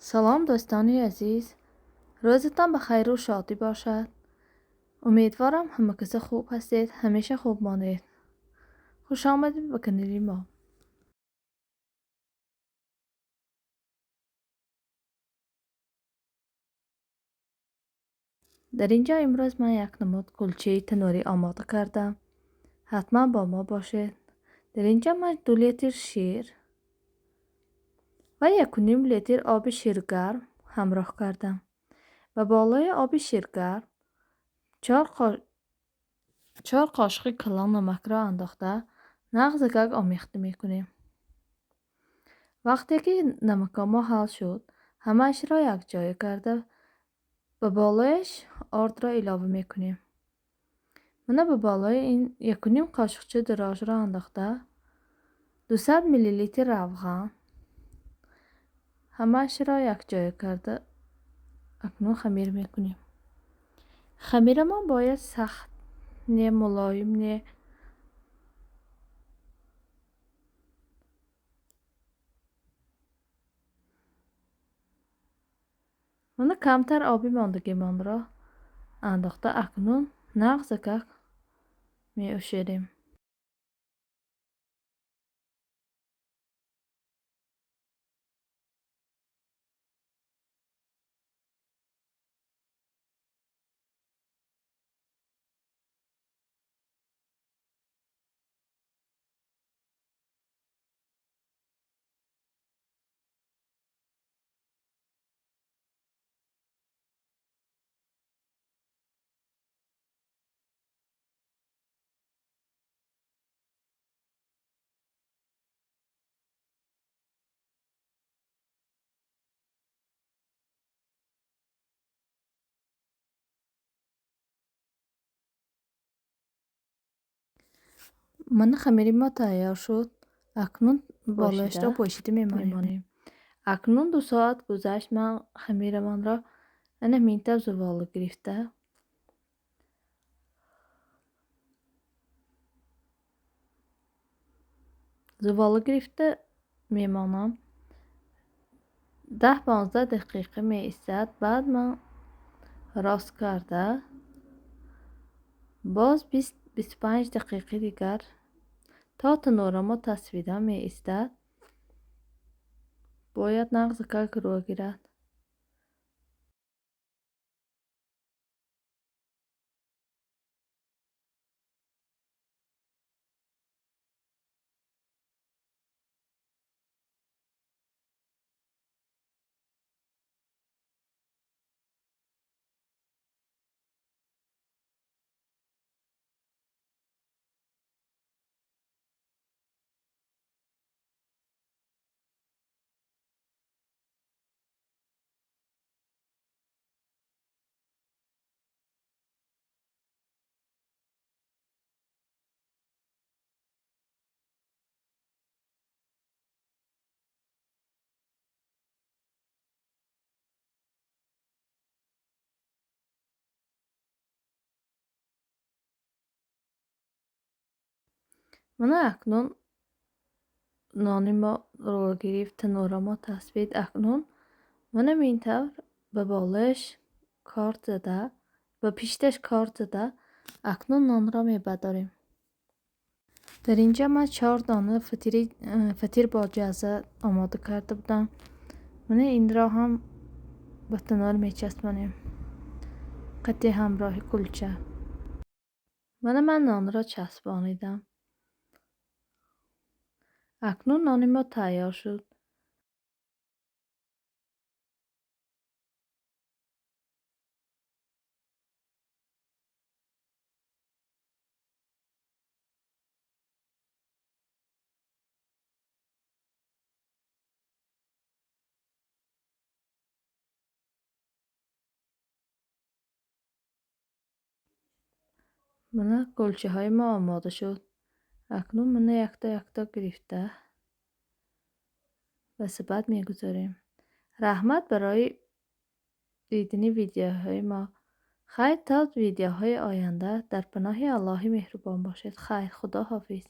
Салом, дӯстони азиз, рӯзатон ба хайру шодӣ бошад. Умедворам, ҳама каса хуб ҳастед, ҳамеша хуб монед. Хуш омадед ба канали мо. Дар ин ҷо имрӯз ман як намуд кулчаи танӯрӣ омода кардам. Ҳатман бо мо бошед. Дар ин ҷо ман 2 литр шир ва 1,5 литр оби ширгарм ҳамроҳ кардам. Ба болои оби ширгарм чор қошиқи калон намакро андохта, нағзакак омехта мекунем. Вақте ки намакҳо мо ҳал шуд, ҳамаашро якҷоя карда, ба болояш ордро илова мекунем. Мана, ба болои ин 1,5 қошиқча дрожжро андохта, 200 миллилитр равған, ҳамаашро якҷоя карда, акнун хамир мекунем. Хамирамон бояд сахт не, мулоим не. Мана, камтар оби мондагимонро андохта, акнун нағзакак меоширем. Мана, хамири мо тайёр шуд. Акнун болояшро пӯшида мемонем. Акнун 2 соат гузашт. Ман хамирамонро ана ҳамин тавр зувола гирифта, зувола гирифта мемонам. 10-15 дақиқа меистад. Баъд ман рост карда, боз 20-25 дақиқаи дигар то танӯрамо тасфида меистад. Бояд нағзакак рӯ гирад. Мана, акнун нони мо рӯ гирифт, танӯра мо тасфид. Акнун мана ин тавр ба болояш корд зада, ба пишташ корд зада, акнун нонро мебардорем. Дар ин ҷо ман чор дона фатир бо ҷаза омода карда будам. Мана, инро ҳам ба танӯр мечаспонем қати ҳамроҳи кулча. Мана, ман нонро часпонидам. Акнун нони мо тайёр шуд. Мана, кулчаҳои мо омода шуд. Акнун мана якто якто гирифта, ба сабад мегузорем. Раҳмат барои дидани видеоҳои мо. Хайр, то видеоҳои оянда дар паноҳи Аллоҳи меҳрубон бошед. Хайр, худо ҳофиз.